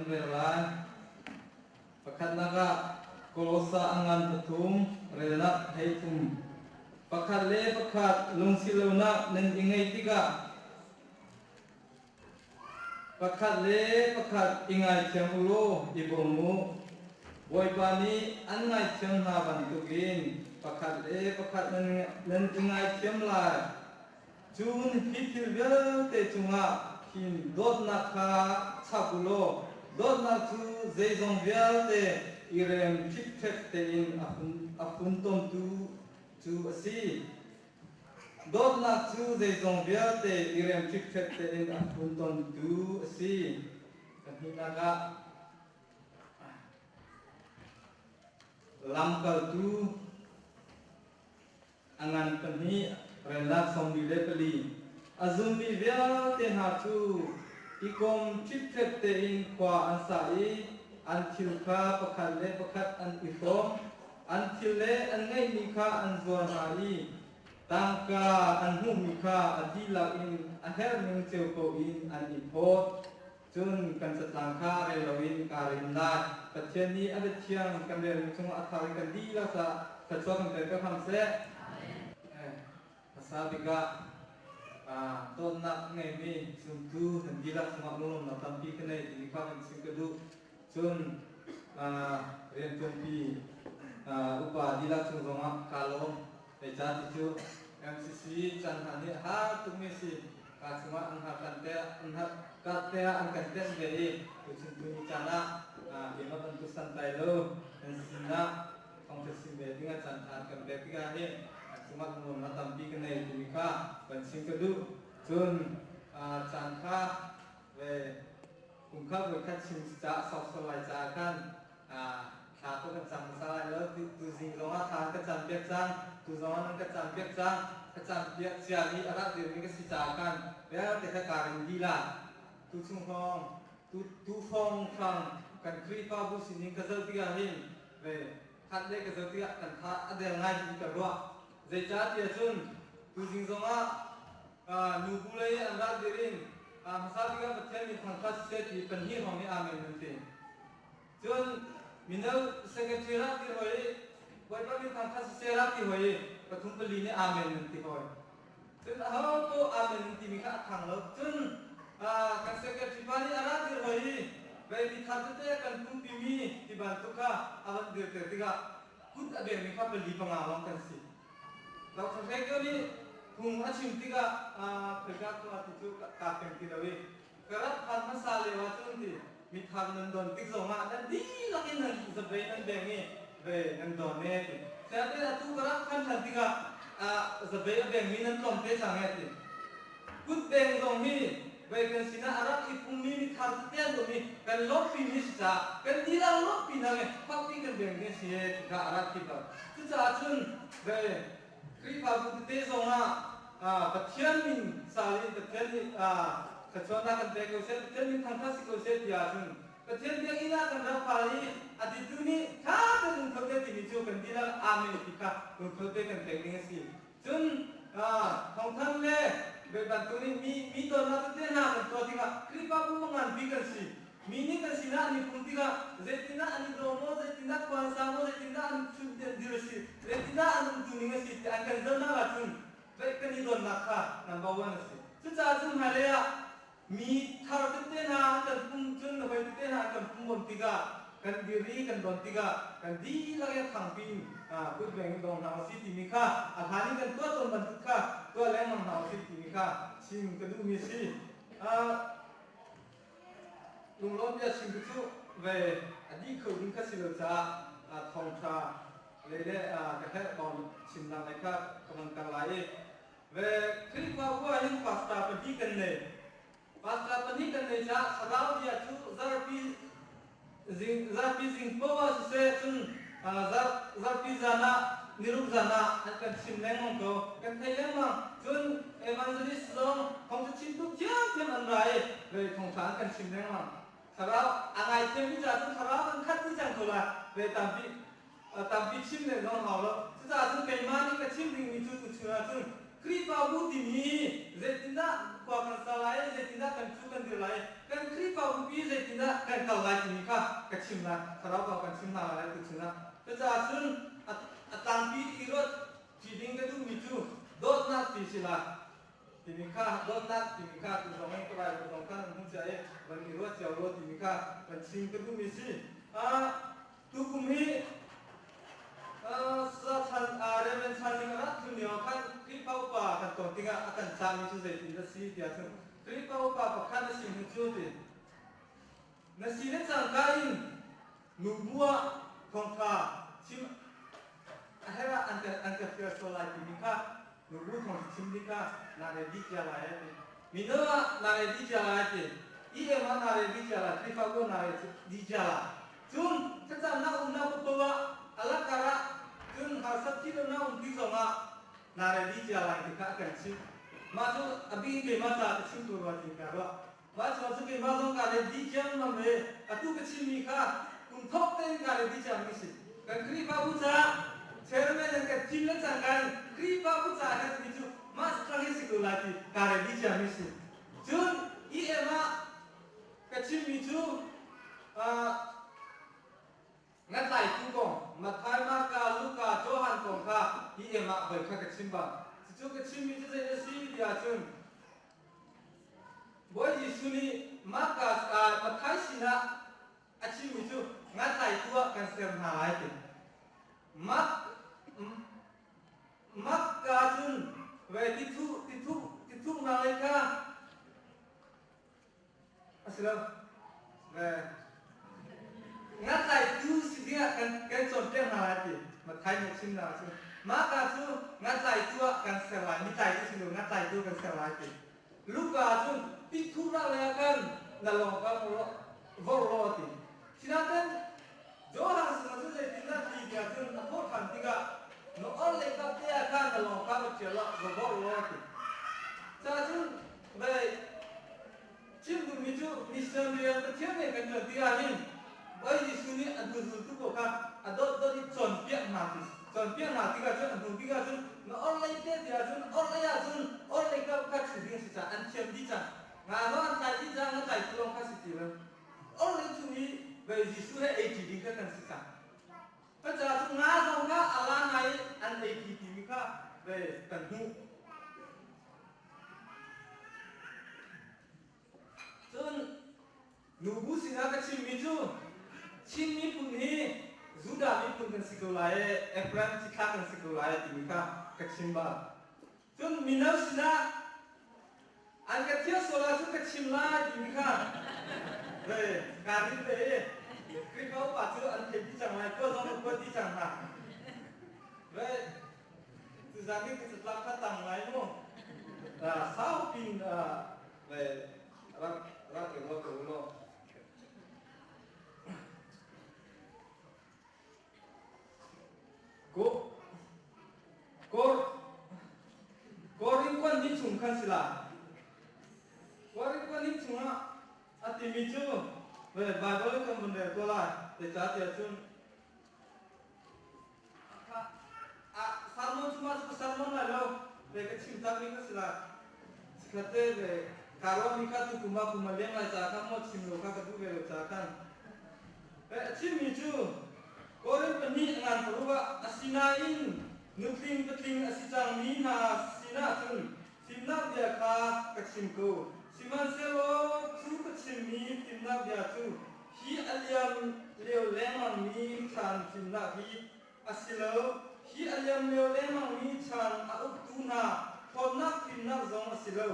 Kan rel lai. Pakhatnak ah Kolosa a ngan pathum relnak 13. Pakhat le pakhat lungsilonak nan i ngeih tikah pakhat le pakhat i ngaithiam u law i bawm u. Bawipa nih an ngaihthiam hna bantukin pakhat le pakhat nan i ngaithiam lai. Cun hi thil vialte cungah hin dawtnak kha chap u law dawtnak cu zeizong vialte i rem ṭhipṭhep tein a funtomtu cu a si. Dawtnak cu zeizong vialte i rem ṭhipṭhep tein a funtomtu a si. Pahnihnak ah lamkaltu A ngan pahnih, relnak 44. A zummi vialte hna cu i kom ṭhipṭhep tein khua an sa i an thil kha pakhat le pakhat an i hrawm. An thil le an ngeihmi kha an zuar hna i tangka an hmuhmi kha a dihlak in a herhning cio ko in an i phawt. Cun kan catlang kha rel loin kaa rin lai. Pathian nih a biathiang kan relmi chungah a thar in kan dihlak caah thluachuah kan pek ko hram seh. Hmasa bik ah dawtnak ngeimi zumtu nan dihlak cungah lunglawmhnak tampi ka nei timi kha kan chim ka duh. Cun rianṭuanpi upa dihlak cung zongah kaa lawm. Zeicah ti cu MCC caan hna nih har tukmi a si. Kaa chungah an har kan te an har kat te ah an kan tenh ve i tuchun tuni caan ah keimah bantuk santlai lo nan sinah thawngṭha chim ve dingah caan ṭha an kan pek tikah hin an cungah lungrualnak tampi ka nei timi kha van chim ka duh. Cun caan kha ve kum kha voikhat chim caah sawksawr lai caah khan thla ko kan cam hmasa lai lo. Tuzing zongah thla an ka cam piak cang, tu zongah nan ka cam piak cang. Ka cam piak cia i a rak dirmi ka si caah khan vialte kha kaa ring dih la. Tu chung hrawng tu hrawng hrang kan Khrihfabu sining ka zoh tikah hin ve khat le ka zoh tikah kan tha a der ngai ti ka ruah. Zeicah tiah cun tuzing zongah nubu lei an rak dir in hmasa bik ah Pathian min thangṭhat siseh ti pahnih hrawng nih amen an ti. Cun mino secretary rak ti hoi i Bawipa min thangṭhat siseh rak ti hoi i pathum pali nih amen an ti hoi. Cun aho paoh amen an timi kha a thang lo. Cun kan secretary pa nih a rak dir hoi i vei mithar tete kan pumpi mi ti bantuk kha a van dirter tikah kut a bengmi kha pali panga lawng kan si. Dr. Hlei nih phung a chim tikah khoika khua ti cu kaa peng ti lo i Ka rak phan hmasa lio ahcun ti mithar nan don tik zongah nan dihlak in nan zavei nan beng i ve nan don e ti. Sate atu ka rak phan ṭhan tikah zavei a bengmi nan tlawm te cang e ti. Kut beng zong hi vei kan sinah a rak i pummi mithar tete an um i kan lawmhpi mi si caah kan dihlak lawmhpi hna nge fakpi kan beng ding a si e ti kha a rak ti bal. Cucaah cun ve Khrihfabu tete zongah Pathian min sal in Pathian nih thluachuahnak kan pek ko seh, Pathian min thangṭhat si ko seh ti ahcun Pathian biakinn ah kan rak pal i a ditu nih ṭha tein lungtho te timi cu kan dihlak amen ti kha lungtho te kan pek ding a si. Cun thawngthanh le bantuk nih mi tonnak tete hna kan tuah tikah Khrihfabu nganpi kan si. Mi nih kan sinah an i pum tikah zeitindah an i daw maw, zeitindah khua an sa maw, zeitindah an dir a si, zeitindah an umtuning a si ti an kan zohnak ahcun kan i dawnnak kha number one a si. Cucaah cun hmailei ah mi thar tete hna an kan pum cun hawi tete hna an kan pum bom tikah kan dir i kan don tikah kan dihlak in thangpi in kut veng in dong hna usih timi kha a hlan in kan tuah tawn bantuk kha tuah lengmang hna usih timi kha chim ka duhmi a si. Lunglawm bia chim cu ve a dih kho ding kha si lo caah thawngṭha lei le ka herh kong chimnak lei kha ka van kar lai i ve Khrihfabu ah hin pastor pahnih kan nei. Pastor pahnih kan nei caah thlarau bia cu zarpi zing zarpi zing poah ah siseh cun zarpi zan ah niruk zan ah an kan chim lengmang ko kan thei lengmang. Cun evangelist zong thawngṭha chimtu thiamthiam an ra i ve thawngṭha an kan chim lengmang. Thlarau a ngaithiammi caah cun thlarau an khat dih cang ko lai. Ve tampi tampi chim len zong hau lo. Cucaah cun keimah nih ka chim dingmi cu tuchun ah cun Khrihfabu timi zeitindah khua kan sa lai, zeitindah kan cu kan dir lai, kan Khrihfabu pi zeitindah kan kal lai timi kha ka chim lai. Thlarau kong kan chim hna lai tuchun ah. Cucaah cun a tlangpi i ruat ṭi ding ka duhmi cu dawtnak ti si lai timi kha dawtnak timi kha tu zong in ka Bible zong khan an hmu cia i van i ruat cio law timi kha kan chim ka duhmi si. Tukum hi Chan Reverend Chan Ling a rak tlun lio khan Khrihfa upa kan ton tikah a kan cahmi cu zeitin dah si tiah cun Khrihfa upa pakhat na si hnu cu ti na si le cangka in nubu ah thawngṭha chim a herh ah an ka fial sual lai timi kha nubu thawngṭha chim ding kha naa ready cia lai a ti. Mino ah naa ready cia lai a ti. EM ah naa ready cia lai. Khrihfabu ah naa ready cia lai. Cun thlacamnak umnak paohpaoh ah a lakar ah cun harsat thi lonak um ti zongah naa ready cia lai ti kha a kan chimh. Mah cu a bik in keimah caah ka chim ko rua ti kaa ruah. Mah cu cu keimah zong kaa ready ciammam i atu ka chimmi kha kum thawk tein kaa ready ciami a si. Kan Khrihfabu caah chairman an kan thim le cangka in Khrihfabu caah herhmi cu mah tlang hi si ko lai ti kaa ready ciami a si. Cun EM ah ka chimmi cu Ngatlaitu kong Matthai, Marka, Luka, Johan kong kha hi em ah voi kha ka chim bang. Cucu ka chimmi cu zei a si ti ahcun Bawi Jesuh nih Marka Matthai sinah a chimmi cu ngatlaitu ah kan ser hna lai ti. Mark Marka cun ve tithu tithu tithuknak lei kha A si lo. Ngatlaitu si dingah kan kan cawnpiak hna lai ti Matthai nih a chimnak cu mahka cu ngatlaitu ah kan ser lai mitlaitu si lo ngatlaitu kan ser lai ti Luka cun pithuhnak lei ah khan na lawng kha vor law ti Sinain Johan sinah cun zeitindah ti tiah cun a thawh ṭhan tikah na orhlei kap te ah khan na lawng kha va ṭial law va vorh law ti. Caah cun vei chim duhmi cu mission rian Pathian nih kan ṭuan tikah hin Bawi Jesuh nih a hnuzultu pawl kha a dawtdawt i cawnpiak hna ti cawnpiak hna tikah cun a hnu bik ah cun na orhlei te tiah cun orhlei ah cun orhlei kap kha ṭhu ding a si caah an thiam dih cang. Nga zong an tlai dih cang na tlaitu lawng kha si ti lo. Orhlei chung i vei Jesuh he ei ṭi ding kha kan si cang. Ka ca cu nga zong kha a la ngai i an ei ṭi timi kha vei kan hmuh. Cun nubu sinah ka chimmi cu Chin miphun hi Judah miphun kan si ko lai i Ephraim cithlah kan si ko lai timi kha ka chim bal. Cun mino sinah An ka thiah sual ahcun ka chim lai timi kha ve kaa rin ve i Khrihfa upa cu an theih dih cang lai, khua zong an kuat dih cang hna. Ve tuzan i ka catlap kha tang lai mu. Sau pin ve rak rak i ruat ko u law. Korin kuan ni chung khan si la. Korin kuan ni chungah a timi cu Bible kan vun rel ko lai. Zeicahtiah cun sermon cu mah cu ka sermon lai lo. Ve ka chim takmi ka si lai. Sikhatte ve kaa ruahmi kha tu kum ah kum a leng lai caah khan maw chim lo kha ka duh ve lo caah khan A chimmi cu Korin pahnih ngan paruk ah asinain nutling patling a si cangmi hna sinah cun fimnak bia kha ka chim ko. Sihmanhsehlaw cu ka chimmi fimnak bia cu hi a liam lio lengmangmi chan fimnak hi a si lo. Hi a liam lio lengmangmi chan a uktu hna ṭhawnnak fimnak zong a si lo.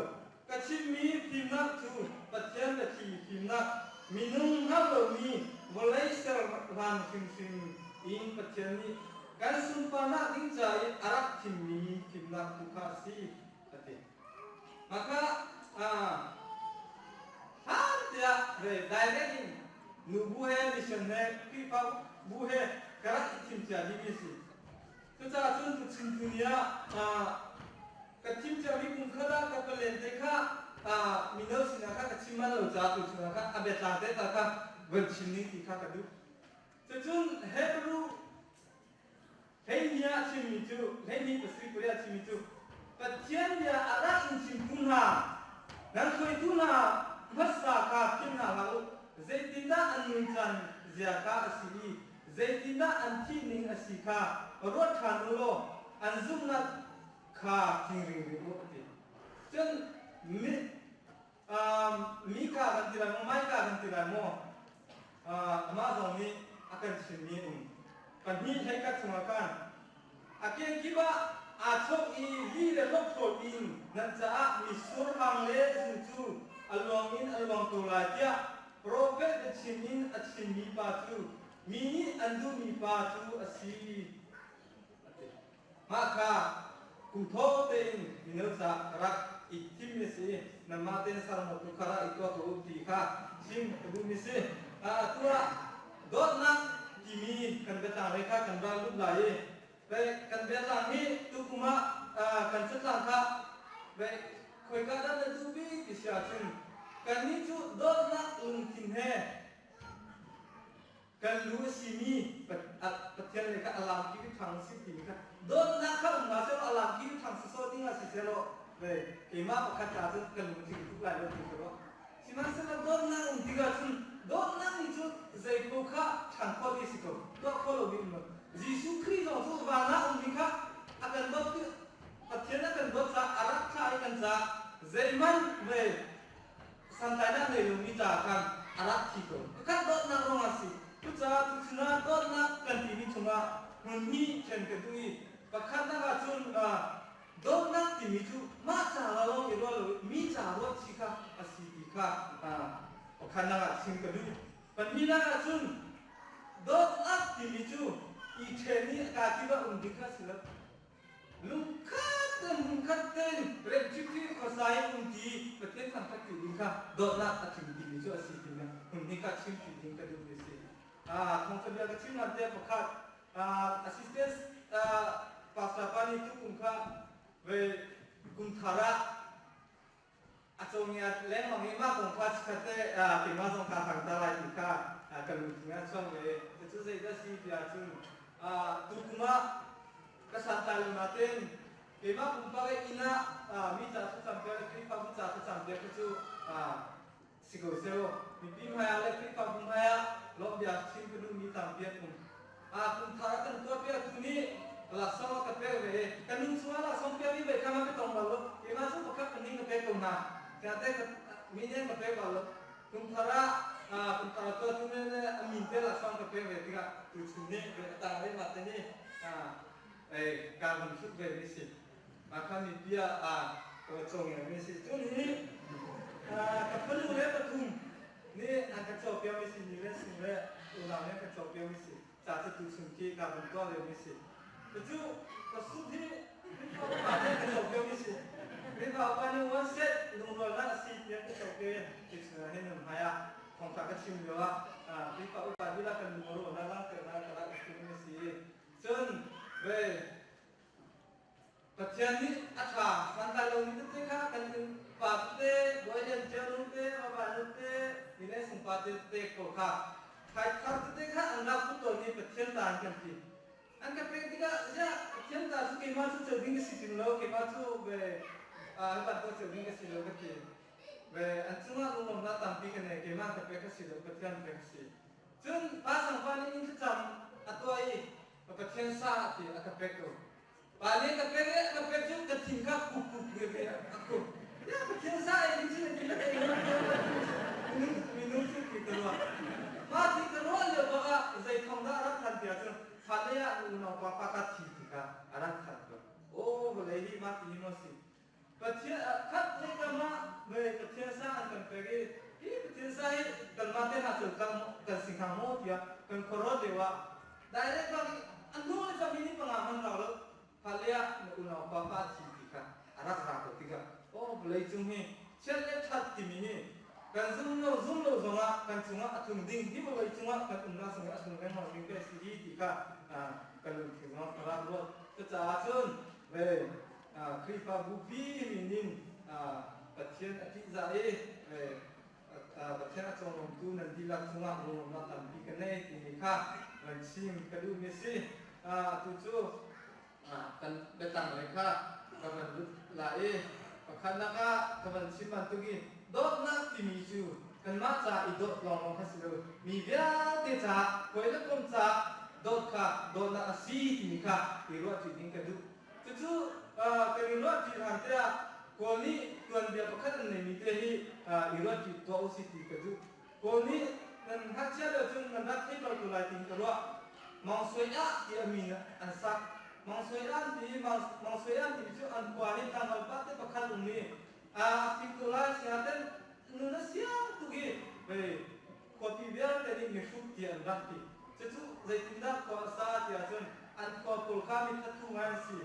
Ka chimmi fimnak cu Pathian biathli fimnak, minung hngalh lomi vawlei ser hlan hrimhrim in Pathian nih kan sunparnak ding ca i a rak thimmi fimnak tu kha a si, a ti. Mah kha hlan tiah re direct in nubu he mission he Khrihfabu he ka rak i thim cia dihmi a si. Cucaah cun tuchun tuni ah ka thim ciami kum khat ah ka palen te kha mino sinah kha ka chim bal lo caah tu chungah kha a biatlang te ta kha von chim ning ti kha ka duh. Cucun Hebrew 12 ah chimmi cu 12 pasarih pali ah chimmi cu. Pathian bia a rak in chimtu hna, nan hruaitu hna hmasa kha philh hna hlah u. Zeitindah an nuncan zia kha a si i zeitindah an thih ning a si kha ruat ṭhan u law an zumhnak kha thing ringring u, a ti. Cun Mika kan ti lai maw, Micah kan ti lai maw, amah zong nih a kan chimmi a um. 2 21 chungah khan a kenkip ah aa chawk i li le hlokhrawl in nan caah mitsur hang le zu cu a luang in a luang ko lai tiah profet biachim in a chimmi pa cu mi nih an duhmi pa cu a si. A ti. Mah kha kum thaw tein mino ca rak i thimmi a si i nanmah tein sarmawt tu kha rak i tuah ko u ti kha chim ka duhmi si. Atu ah dawtnak timi kan biatlang re kha kan ral lut lai i kan biatlang hi tukum ah kan catlang kha khoika dah na duh bik ti si ahcun kannih cu dawtnak lungthin he Kan lu a simi Pathian le kha a lam ki ṭhang si timi kha dawtnak kha um hna sehlaw a lam ki ṭhang si sawh ding ah si sehlaw keimah pakhat ca cun kan lungtling tuk lai lo ti ka ruah. Sihmanhsehlaw dawtnak um tikah cun dawtnak nih cun zei ko kha ṭhan khawh ding si ko, tuah khawh lo ding um lo. Jesuh Khrih zong cu van ah ummi kha a kan dawt Pathian a kan dawt caah a rak thlah i kan caah zeihmanh ve santlainak nei lomi caah khan a rak thi ko. Pakhat dawtnak ruangah si. Cucaah tuchun ah dawtnak kan timi chungah hmun hnih ṭhen ka duh i pakhatnak ah cun dawtnak timi cu mah ca lawng i ruah lo i mi ca ruah chih kha a si ti kha pakhatnak ah chim ka duh. Pahnihnak ah cun dawtnak timi cu i ṭhen i a kaa kip ah um ding kha a si lo. Lungkhat tein hmunkhat tein remṭhikṭhi khuasa in umṭi Pathian thangṭhat ṭi ding kha dawtnak a tling timi cu a si timi hmun hi kha chimṭi ding ka duhmi a si. Thawngṭha bia ka chim hlan te pakhat assistant pastor pa nih tukum kha ve kum thar ah A cawngiat lengmang i mah kong kha chikkhat te keimah zong kaa hlang ta lai ti kha ka lungthin ah a chuak ve. Cucu zeidah a si ti ahcun tukum ah ka santlai lo nain keimah pumpak i inn ah mi ca thlacam piak le Khrihfabu ca thlacam piak hi cu si ko seh. Mipi hmaiah le Khrihfabu hmaiah lawmhbia chim ka duhmi tampi an um. Kum thar a kan tuahpiaktu nih laksawng a ka pek ve i ka nun chungah laksawng pekmi voi kha ma ka tong bal lo. Keimah cu pakhat pahnih ka pek ko hna. Tiah mi nih an ka pek bal lo. Kum thar ah kum thar a tuahtu nih a min te laksawng ka pek ve tikah tuchun nih a tang rih ma te nih kaa van hrut ve mi si. Mah kha mipi ah ka va cawng mi si. Cun hi ka fanu le pathum nih an ka cawpiak mi si ni le sung le unau nih an ka cawpiak mi si ca cu tuchun khi ka vun tuah lio mi si. Cucu ka sut hi Khrihfa nih an ka cawpiak mi si. Khrihfa upa nih one set lungrualnak a si tiah an ka cawpiak i tuchun ah hin nan hmai ah thawngtha ka chim lio ah Khrihfa upa dihlak kan lungrualnak langhternak ka rak i tum mi si. Cun ve Pathian nih a ṭha santlai lomi tete kha kan pa tete, bawi lian ṭialung te, vapa nu te, mi le sungpa te tete ko kha thaithar tete kha an rak put tawn i Pathian ta an kan ti. An ka pek tikah ziah Pathian ta cu keimah cu ceu ding ka si ṭung lo, keimah cu ve hi bantuk ceu ding ka si lo ka ti. Ve an cungah lunglawmhnak tampi ka nei, keimah ka pek ka si lo, Pathian pek ka si. Cun pa sangpa nih inn thlacam a tuah i Pathian sa ti a ka pek ko. Pa nih ka pek i ka pek cu ka thin kha kuk kuk ve ve a kuk. Ya Pathian sa ei ding cu ti ka ei minung cu ti ka ruah. Mah ti ka ruah lio bak ah zei thong dah a rak than ti ahcun fale ah unau pa pa ka thi ti kha a rak than ko. Aw vawlei hi mah ti hi maw si. Pathian khat le kamah mei Pathian sa an kan pek i hi Pathian sa hi kanmah te hna cu kan si hnga maw tiah kan khuaruat lio ah direct bak i a hnu le cang minute panga hman rau lo fale ah na unau pa pa a thi ti kha a rak ra ko tikah aw vawlei cung hi chiat le ṭhat timi hi kan zum lo zum lo zongah kan cungah a tlung ding hi vawlei cungah kan umnak sungah a tlung lengmang ding te a si hi ti kha kan lungthin zong a rak ruat. Cucaah cun ve Khrihfabu pi min in Pathian a ṭihzah i Pathian a conglawmtu nan dihlak cungah lunglawmhnak tampi ka nei timi kha van chim ka duhmi a si. Atu cu kan biatlang lei kha Ka van lut lai i pakhatnak ah ka van chim bantuk i dawtnak timi cu kanmah ca i dawt lawnglawng kha si lo, mi vialte caah, hawi le kom caah dawt kha dawtnak a si timi kha i ruahṭi ding ka duh. Cucu kan i ruahṭi hlan te ah Kawl nih tuanbia pakhat an neimi te hi i ruahṭi tuah usih ti ka duh. Kawl nih nan ngakchia lio cun nan rak thei bal ko lai tiin ka ruah. Maung Sui Ah ti a min an sak. Maung Sui An ti Maung Sui An timi cu an khua hi tlangval pa te pakhat um i a fim ko lai siaten nun a siang tuk i vei khuapi vialte nih mihrut ti an rak ti. Cucu zeitindah khua a sa ti ahcun an khua pawl kha mi thathu ngai an si.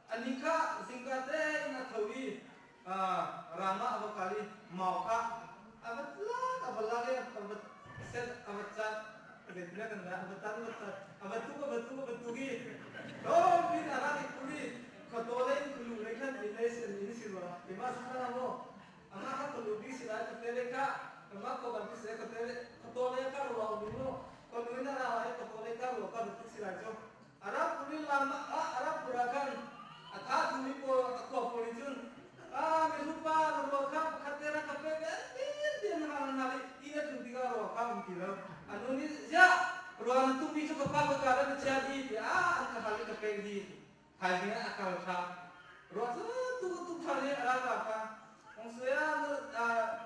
Anih kha zingka tein a tho i ram ah a va kal i mau kha a va lak a va lak i a va set a va cat zeitindah kan a va tan a va cat a va tuk a va tuk a va tuk i tlawm in a rak i phur i khuataw lei in khualu lei khan inn lei sin in si rua keimah sin hlah maw amah kha khualu bik si lai khuate lei kha kanmah khua ban si khuate khuataw lei kha rua um mu khualu in a ra lai khuataw lei kha rua kha tuk si lai cu A rak pur in lam ah a rak pur ah khan a tha thumi pawl a khua pawl nih cun mirupa na rual kha pakhat te rak ka pe ve tin tin hal an hal i inn a tlun tikah rual kha um ti lo. A nu nih ziah rual na tukmi cu ka pa ka ka na chia di tiah an ka hal i ka pek di. Thaizing ah a kal ṭhan. Ruah cu tu tuk ṭhan i a ral ra kha Ongsuya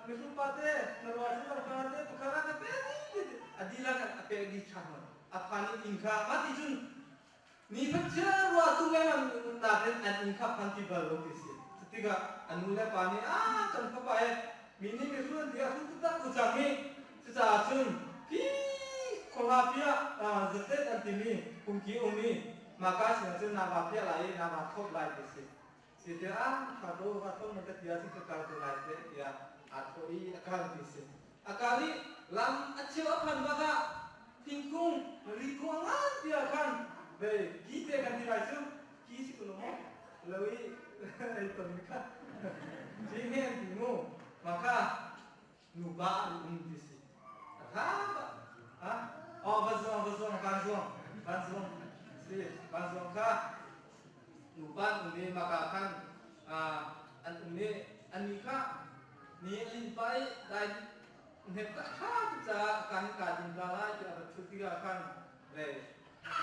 mirupa te na rual cu ka te pakhat ah ka pe di a dihlak a pek di ṭhan. A phan i inn kha mah ti cun ni fatin ruah tu lengmang nakin an inn kha phan ti bal lo ti si. Cutikah a nu le pa nih a kan fapa he mi nih mihrut an ti ah hrut taktak u cang i cucaah cun hi khuahla piah zatet an timi pungki um i mahka sinah cun naa va piah lai i naa va thawt lai ti si. Si tiah ah tha ko va thawt na ka ti ahcun ka kal ko lai te tiah aa thawh i a kal ti si. A kal i lam a cheu a phan bak ah thingkung rikung a ngan ti ah khan vei ki te kan ti lai cu ki si kun maw lo i ei ton mi kha ci he an ti mu mah kha nupa an um ti si a tha ba ha oh va zuang va zuang van zuang van zuang si van zuang kha nupa an um i maka khan an um i ani kha ni lin pai dai hnek ta tha tu ca ka hin ka din la lai ti a va thut tikah khan le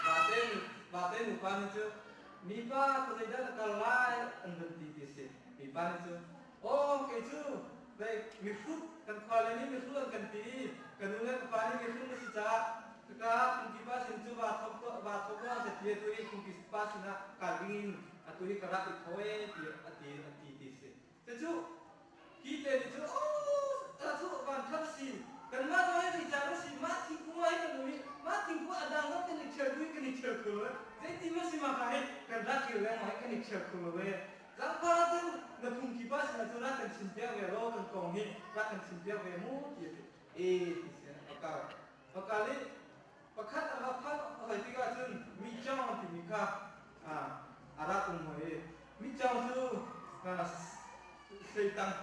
vate vate nupa nih cu mipa ka zeidah na kal lai an van ti ti si mipa nih cu aw kei cu mihrut kan khua le nih mihrut an kan ti ka nu le ka pa nih mihrut na si caah ka phungki pa sin cu va thok va thok wa ka ti atu i phungki pa sinah kal ding in atu hi ka rak i tho e ti a ti a ti ti si cucu hi te nih cu oh cu van that si kanmah zong hi zei caan si mah thingkung ah hi kan um i mah thingkung a dang zong kan i ṭhial tu i kan i ṭhial kho lo zeiti ma si ma ka hi kan rak kir lengmang hi kan i ṭhial kho lo e Tlangpar ah cun na phungki pa sinah cun rak kan chimpiak ve law kan kong hi rak kan chimpiak ve mu ti a ti. E ti si a kal. A kal i pakhat a va phak hoi tikah cun mi cawng timi kha a rak um hoi i mi cawng cu hleitang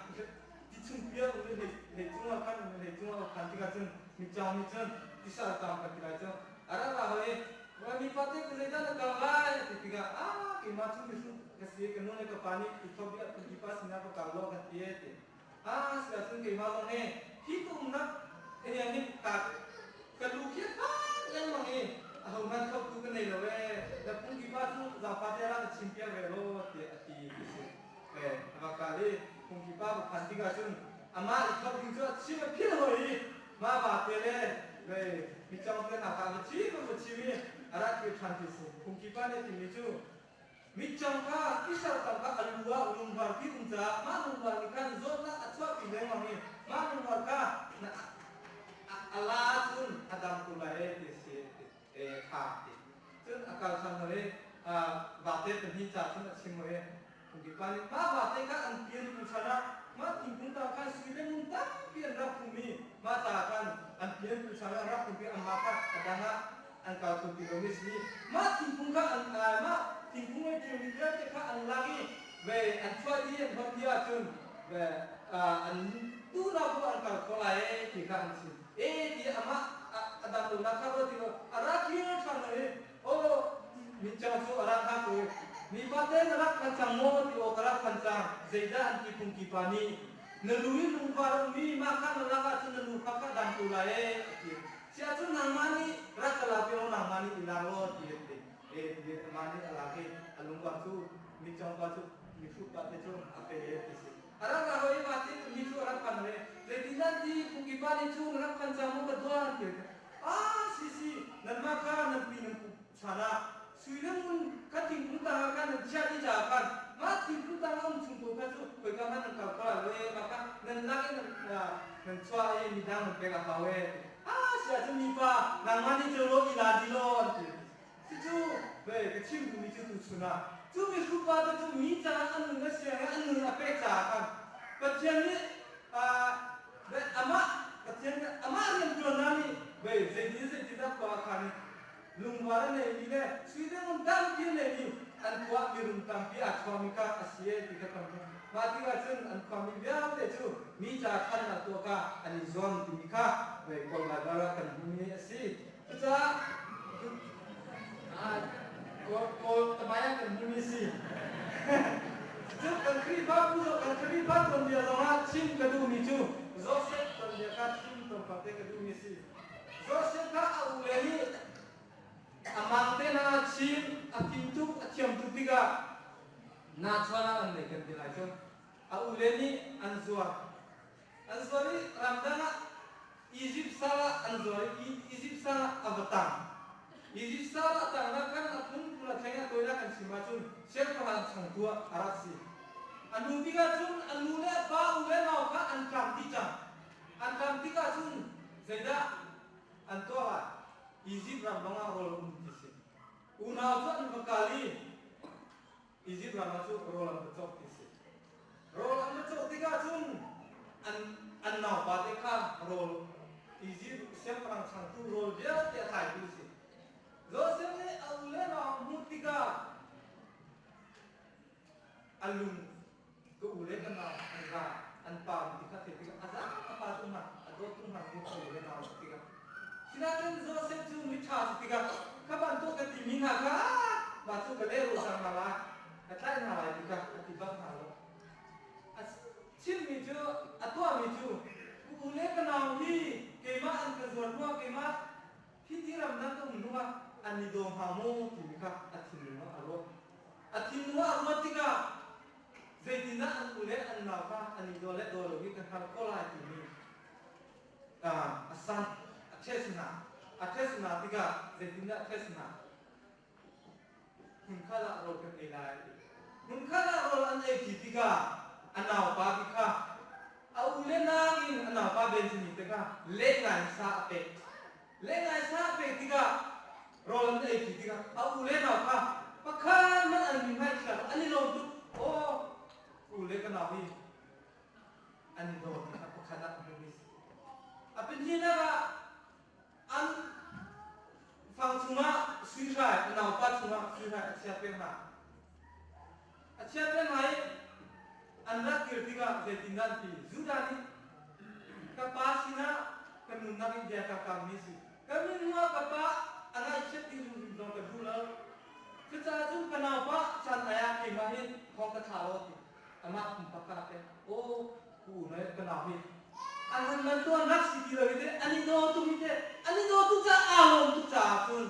ti chung pial um i hlei cungah khan um i hlei cungah a phan tikah cun mi cawng nih cun tisal tang kan ti lai cu a rak ra hoi i mipa te ka zeidah na kal lai ti tikah ah keimah cu mihrut ka si ka nu le ka pa nih Ethiopia phungki pa sinah ka kal law kan ti ti ah si ahcun keimah zong he hi ka umnak he nih ka ka lu khi phan lengmang i ahohmanh thawktu ka nei lo ee na phungki pa cu zaangfa te ra ka chim piak ve law tiah a ti ti si ve a va kal i phungki pa va phan tikah cun amah i thawk ding cu a chim a phil hoi i mah va te le ve mi cong te hna kha va chim va chim i a rak kir ṭhan ti si phungki pa nih a timi cu Mitcang kha tisartam kha a lu ah lungvar ti um caah mah lungvar nih khan zawtnak a chuahpi lengmang i mah lungvar kha na a la cun a dam ko lai e ti a si e ṭha ti. Cun a kal ṭhan hoi i vate pahnih ca cun a chim hoi i phungki pa nih mah vate kha an pian tu chan ah mah thingkung tang khan sui le ngun tampi an rak phum i mah caah khan an pian tu chan ah rak phum i amah kha a dang ah an kal kho ti lomi si. Mah thingkung kha an mah thingkung le thilri vialte kha an lak i ve an chuah dih an hlonh dih ahcun ve an duhnak paoh an kal kho lai ee ti kha an chim. E ti amah a dam lonak kha ruat ti lo a ra kir ṭhan lo i aw mitcawng cu a ra hna ko i Mipa te na rak phan cang maw ti awk ka rak phan cang. Zeidah an ti phungki pa nih na lu i lungvar a ummi mah kha na lak ahcun na lu kha ka dam ko lai ee a ti. Si ahcun nangmah nih rak ka la piak law nangmah nih i lak law ti an ti. E ti amah nih a lak i a lungvar cu mitcawngpa cu mihrutpa te cu a pe e ti si. A rak la hoi i mah ti mi cu a rak phan ve. Zeitindah ti phungki pa nih cu na rak phan cang maw ka dua an ti. Ah si si nanmah kha nan pi nan pu chan ah sui le ngun kha thingkung tangah khan nan chiah dih caah khan mah thingkung tangah um chung paoh kha cu khoika hmanh nan kal kho lai lo ee mah kha nan lak i nan nan chuah i midang nan pek a hau ee ah si ahcun mipa nangmah nih cu law i la dih law an ti. Cucu ve ka chim duhmi cu tuchun ah cu mihrut pa te cu mi caah a nun a siang i a nun a pek caah khan Pathian nih amah Pathian nih amah rianṭuannak nih ve zeitin zeitindah khua a khan i lungvar a neimi le sui le ngun tampi a neimi an khua mirum tampi aa chuahmi kha a si ee ti kha kan hmuh. Mah tikah cun an khuami vialte cu mi ca khannak tuah kha an i zuam timi kha ve Kawl Baibal ah kan hmuhmi a si. Cucaah Kawl tamai ah kan hmuhmi si. Cucu kan Khrihfabu kan Khrihfa tuanbia zongah chim ka duhmi cu Joseph tuanbia kha chim tlawmpal te ka duhmi si. Joseph kha a ule nih a mang te hna chim a fim tuk a thiam tuk tikah nachuan ah an nei kan ti lai cu. A ule nih an zuar. An zuar i ramdang ah Izipt sal ah an zuar i Izipt sal ah a va tang. Izipt sal a tangnak khan a phunphun a thleng a tawinak an chim ahcun siangpahrang changtu ah a rak si. A nu tikah cun a nu le a pa u le nau kha an tlam dih cang. An tlam tikah cun zeidah an tuah lai? Izipt ram lawngah rawl a um ti si. Unau cu an va kal i Izipt ram ah cu rawl an va cawk ti si. Rawl an va cawk tikah cun an an naupa te kha rawl Izipt siangpahrang changtu rawl vialte a tlaitu a si. Josef nih a u le nau a hmuh tikah a lung ka u le ka nau an ra an pa ti kha theih tikah a zaang a pa tung hna a dawt tung hna mu ka u le nau tikah sinain Joseph cu miṭha si tikah kha bantuk ka timi hna kha mah cu ka lehrul cang hna lai ka tlaih hna lai ti kha a ti bak hna lo. A chimmi cu a tuahmi cu ka u le ka nau hi keimah an ka zuar hnuah keimah hi ti ram nan ka um hnuah an i daw hnga maw timi kha a thinlung ah a ruat. A thinlung ah a ruat tikah zeitindah an u le an nau kha an i daw le daw lo hi ka hngalh ko lai timi a san a test hna. A test hna tikah zeitindah a test hna? Hmunkhat ah rawl kan ei lai a ti. Hmunkhat ah rawl an ei ṭi tikah a naupa bi kha a u le nang in a naupa Benjamin te kha lengai sa a pek. Lengai sa a pek tikah rawl an ei ṭi tikah a u le nau kha pakhat hmanh an min hmai chia an i lawm tuk. Aw, u le ka nau hi an i daw ti kha pakhat ah a hmuhmi si. A pahnihnak ah An fang chungah sui hrai, a naupa chungah sui hrai a chia peng hna. A chia peng hna i an rak kir tikah zeitindah an ti? Judah nih ka pa sinah ka nunnak in bia ka kammi si. Ka min hnuah ka pa a ngaihchiat ding hrimhrim zong ka duh lo. Cucaah cun ka naupa caan ai ah keimah hi thong ka thla law ti. Amah pumpak ka rak pek. Aw, ku u ka nau hi an han man tuan rak si ti lo hi te an i daw tuk hi te an i daw tuk caah aa lawm tuk caah cun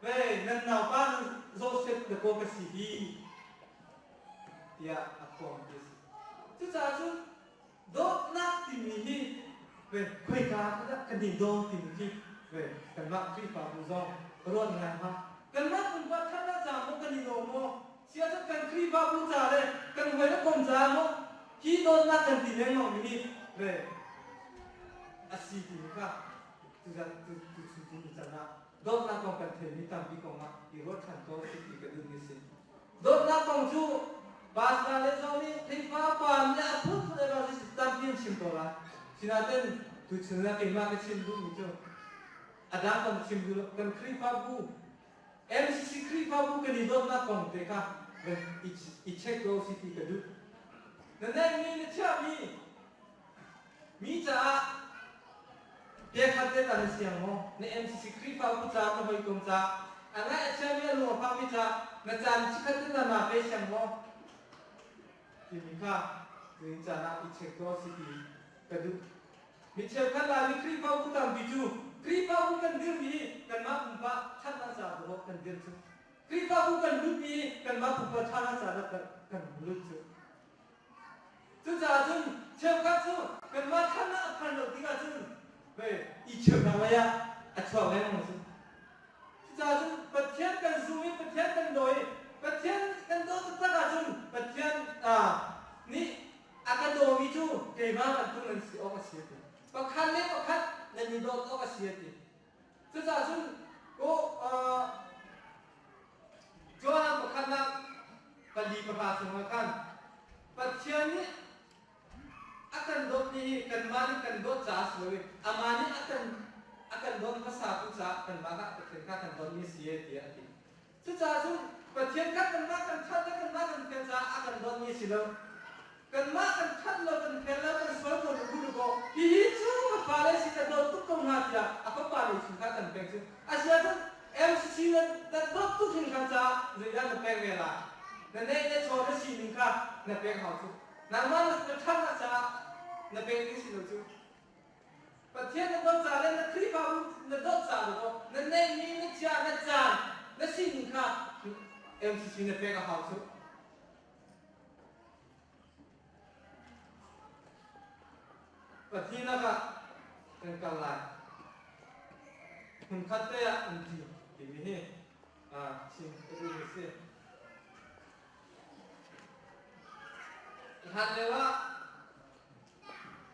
ve nan naupa nan Joseph na kaw ka si hi tiah a khuang ti a si. Cucaah cun dawtnak timi hi ve khoika dah kan i daw timi khi ve kanmah Khrihfabu zong ruat ngai hna. Kanmah pumpak thatnak caah maw kan i daw maw? Siah kan Khrihfabu ca le kan hawi le kom caah maw hi dawtnak kan ti lengmang mi nih ve a si timi kha tuzan tu tu tu can ah dawtnak kong kan theimi tampi kong ah i ruat ṭhan ko si ti ka duhmi si. Dawtnak kong cu pastor le zong nih Khrihfa pa nih a phunphun evangelist tampi an chim ko lai. Sinain tuchun ah keimah ka chim duhmi cu a dang kan chim duh lo kan Khrihfabu MCC Khrihfabu kan i dawtnak kong te kha i check ko si ti ka duh. Na neihmi na chiahmi mi caah biakhat te ta na siang maw? Na MCC Khrihfabu caah na hawikom caah. A ngaih a chiami a lung a fakmi caah na caan chikkhat te na pe siang maw? Timi kha tuin caan ah i check tuah si ti ka duh. Mi cheukhat Laimi Khrihfabu tampi cu Khrihfabu kan dirmi hi kanmah pumpak ṭhatnak caah dawh kan dir cu. Khrihfabu kan lutmi hi kanmah pumpak ṭhatnak caah dah kan lut cu. Cucaah cun cheukhat cu kanmah ṭhatnak a phan lo tikah cun ve i cheunak lei ah a chuak lengmang cu. Cucaah cun Pathian kan zum i Pathian kan daw i Pathian kan daw taktak ahcun Pathian nih a ka dawmi cu keimah bantuk nan si awk a si a ti. Pakhat le pakhat nan i dawt awk a si a ti. Cucaah cun Johan pakhatnak 4:4 chungah khan Pathian nih a kan dawtmi hi kanmah nih kan dawt caah si loin amah nih a kan dawt hmasa tu caah kanmah kha Pathian kha kan dawtmi si e tiah a ti. Cucaah cun Pathian kha kanmah kan ṭhat le kanmah kan fel caah a kan dawtmi si lo. Kanmah kan ṭhat lo, kan fel lo, kan sual ko lu lu ko. Hihi cu ka fale si ka dawt tuk ko hna tiah a fapa le chung kha kan pek cu. Asiahcun MCC na dawt tuk hringhran caah zeidah na pek ve lai? Na neih na chaw na sining kha na pek hau cu. Nangmah na ṭhatnak caah na pek ding si lo cu. Pathian na dawt ca le na Khrihfabu na dawt ca dawh na neihmi na chia na caan na sining kha MCC na pek a hau cu. Pathihnak ah kan kal lai. Hmunkhat te ah um ṭi timi hi chim ka duhmi a si. Hlan lio ah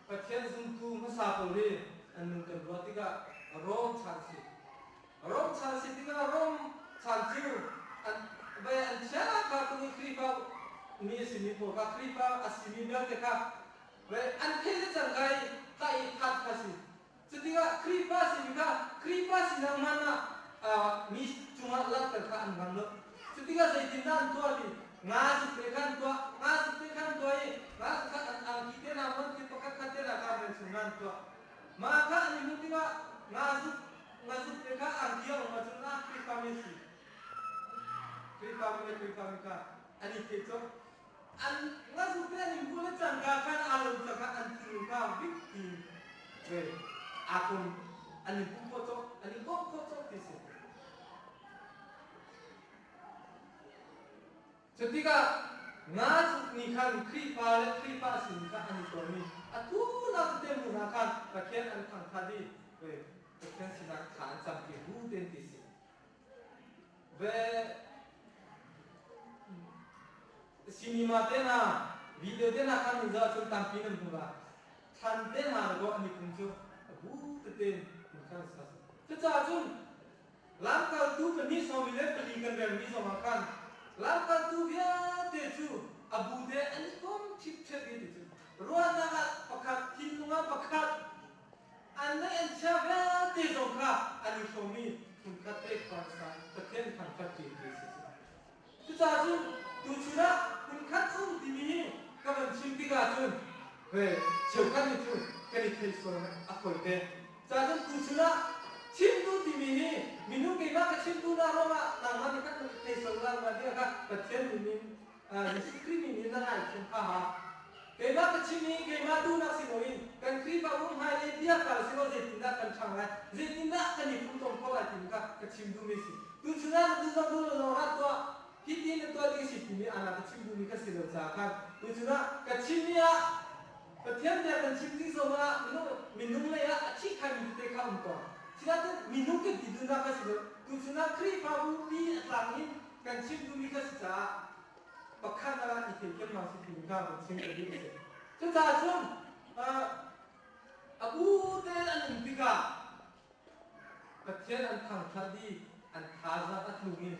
Pathian zumtu hmasa pawl hi an nun kan ruah tikah Rom chan si. Rom chan si tikah Rom chan cu an vai an chia kha tung i Khrihfa mi a simi pawl kha Khrihfa a simi vialte kha vai an theih le cangka i tlaih i that kha si. Cutikah Khrihfa simi kha Khrihfa sinak hmanh ah mi cungah langhter kha an ngam lo. Cutikah zeitindah an tuah ti nga zuk te kha an tuah, nga zuk te kha an tuah i nga zuk kha an angki te hna mon thil pakhat khat te hna kha men chung an tuah. Mah kha an i hmuh tikah nga zuk nga zuk te kha angki a um ahcun ah Khrihfa mi a si. Khrihfa mi le Khrihfa mi kha an i thei cawk. An nga zuk te an i hmuh le cangka khan aa lawm cangka an thinlung kha vik ti ve aa kom an i hmuh khawh cawk an i komh khawh cawk ti si. Cutikah nga zuk nih khan Khrihfa le Khrihfa sin kha an i ton i atu nak tete hmun ah khan Pathian an thangthat i Pathian sinah thla an campi bu ten ti si. Ve cinema te hna, video te hna khan nan zoh ahcun tampi nan hmu lai. Thlan te hna le an i pum cu a bu tete in khan sa. Cucaah cun Lamkaltu pahnih 14 kan relmi zongah khan lamkaltu vialte cu a bu te an i kom ṭhipṭhep i ti cu ruahnak ah pakhat, thinlung ah pakhat, an neih an chia vialte zong kha an i hrawm i hmunkhat te khuansa Pathian thangṭhat ṭi ti a si cu. Cucaah cun tuchun ah hmunkhat um timi hi ka van chim tikah cun ve cheukhat nih cun kan i thei sual a fawi te. Caah cun tuchun ah chimtu timi hi minung keimah ka chimtu na ruangah nangmah nih khan na thei sual la ma tiah kha Pathian min in Jesuh Khrih min in na ngaithiam kha ha. Keimah ka chim i keimah duhnak si loin kan Khrihfabu hmailei bia kha si law zeitindah kan ṭhang lai, zeitindah kan i pumtom kho lai timi kha ka chim duhmi a si. Tuchun ah na duh zong duh lo zong rat tuah, hitin na tuah ding a si timi ana ka chim duhmi kha si lo caah khan tuchun ah ka chimmi ah Pathian bia kan chim tik zongah minung lei ah a ṭhihkhaimi tete kha um ko. Sinain minung kan ti duhnak kha si lo. Tuchun ah Khrihfabu pi a tlang in kan chim duhmi kha si caah pakhat ah i theithiam hna usih timi kha kan chim ka duh a si. Cucaah cun a bu tein an um tikah Pathian an thangṭhat i an thazaang a tlung i